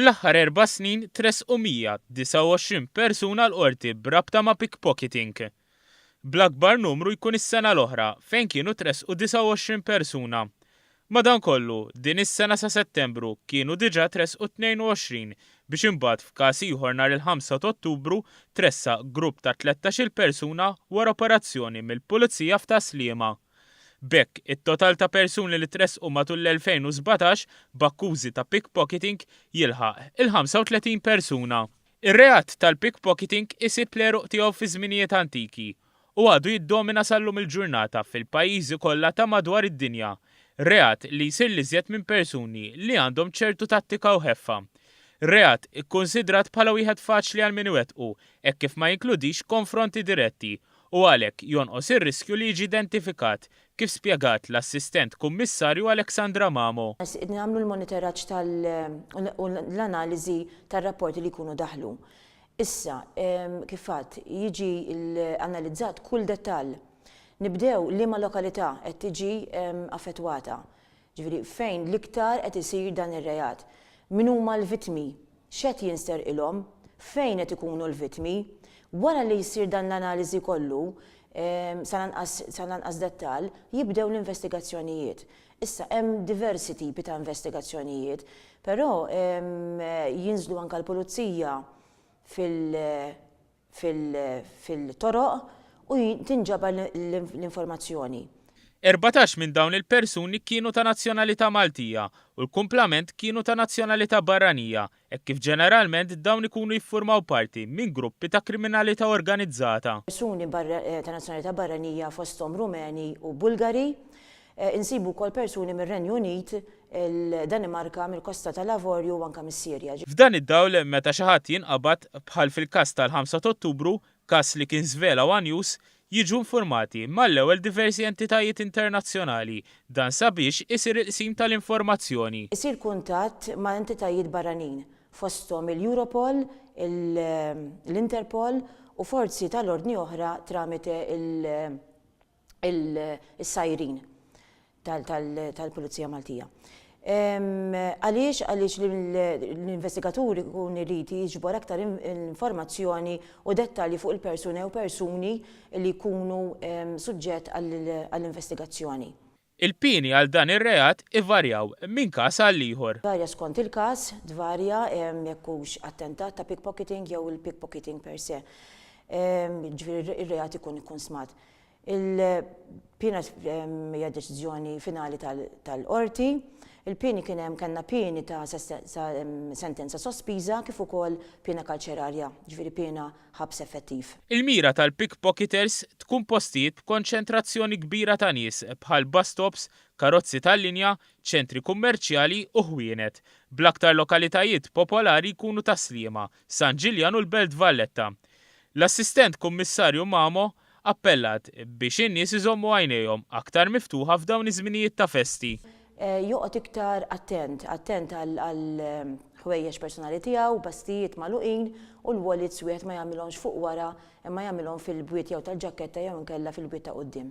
Fl-aħħar erba' snin tressqu 129 persuna l-Qorti b'rabta ma' pickpocketing. Bl-akbar numru jkun is-sena l-oħra fejn kienu tressqu 29 persuna. Madankollu, din is-sena sa Settembru kienu diġà tressqu 22 biex imbagħad f'każ ieħor nhar il-ħamsa t'Ottubru tressaq grupp ta' tlettax-il persuna wara operazzjoni mill-Pulizija f'Tas-Sliema. B'hekk, it-total ta' persuni li tressqu matul l-2017 b'akkużi ta' pickpocketing jilħaq il-35 persuna. Ir-reat tal-pickpocketing isib l-għeruq tiegħu fi żminijiet antiki u għadu jiddomina sal-lum il-ġurnata fil-pajjiżi kollha ta' madwar id-dinja, reat li jsir l-iżjed minn persuni li għandhom ċertu tattika u ħeffa. Reat ikkunsidrat bħala wieħed faċli għal min iwettqu hekk kif ma jinkludix konfronti diretti u għalhekk jonqos ir-riskju li jiġi identifikat, kif spjegat l-Assistent Kummissarju Alexandra Mamo. Nagħmlu l-monitoraġġ tal u l-analiżi tar-rapporti li jkunu daħlu. Issa, kif għedt, jiġi analizzat kull dettall. Nibdew liema lokalità qed tiġi affettwata, ġifieri fejn l-iktar qed isir dan ir-reat, min huma l-vittmi, x'qed jinsterqilhom, fejn qed ikunu l-vittmi. Wara li jsir dan l-analiżi kollu, sal-anqas sal-anqas dettall, jibdew l-investigazzjonijiet. Issa hemm diversi tipi ta' investigazzjonijiet, però jinżlu anke l-pulizija fil-toroq u tinġabar l-informazzjoni. 14 minn dawn il-persuni kienu ta' nazzjonalità Maltija u l-kumplament kienu ta' nazzjonalità barranija hekk kif ġeneralment dawn ikunu jiffurmaw parti minn gruppi ta' kriminalità organizzata. Persuni ta' nazzjonalità barranija fosthom Rumeni u Bulgari. Insibu wkoll persuni mir-Renju Unit, il-Danimarka, mill-Kosta tal-Avorju u anke mis-Sirja. F'dan id-dawl, meta xi ħadd jinqabad, bħal fil-każ tal-ħamsa t'Ottubru, każ li kien żvela one News, jiġu infurmati mal-ewwel diversi entitajiet internazzjonali, dan sabiex isir il-qsim tal-informazzjoni. Isir kuntatt ma' entitajiet barranin, fosthom il-Europol, l-Interpol u forzi tal-ordni oħra tramite il-sajrin tal-Pulizija Maltija. Għaliex? Għaliex l-investigatur ikun irid jiġbor aktar informazzjoni u dettalji fuq il-persuna jew persuni li jkunu suġġett għall-investigazzjoni. Il-pieni għal dan ir-reat ivarjaw minn każ għal ieħor. Tvarja skont il-każ, tvarja jekk hux attentat ta' pickpocketing jew il-pickpocketing per se. Jiġifieri r-reat ikun ikkunsmat. Il-piena hija deċiżjoni finali tal-qorti. Il-pieni kien hemm kellna pieni ta' sentenza sospiża kif ukoll piena karċerarja, jiġifieri piena ħabs effettiv. Il-mira tal-pickpocketers tkun postijiet b'konċentrazzjoni kbira ta' nies bħal bus stops, karozzi tal-linja, ċentri kummerċjali u ħwienet, bl-aktar lokalitajiet popolari jkunu Tas-Sliema, San Ġiljan u l-Belt Valletta. L-Assistent Kummissarju Mamo appellat biex in-nies iżommu għajnejhom aktar miftuħa f'dawn iż-żminijiet ta' festi. Joqgħod iktar attent, attent għal ħwejjeġ personali tiegħu, basktijiet magħluqin u l-wallets wieħed ma jagħmilhomx fuq wara imma jagħmilhom fil-bwiet jew tal-ġakketta jew inkella fil-bwiet ta' quddiem.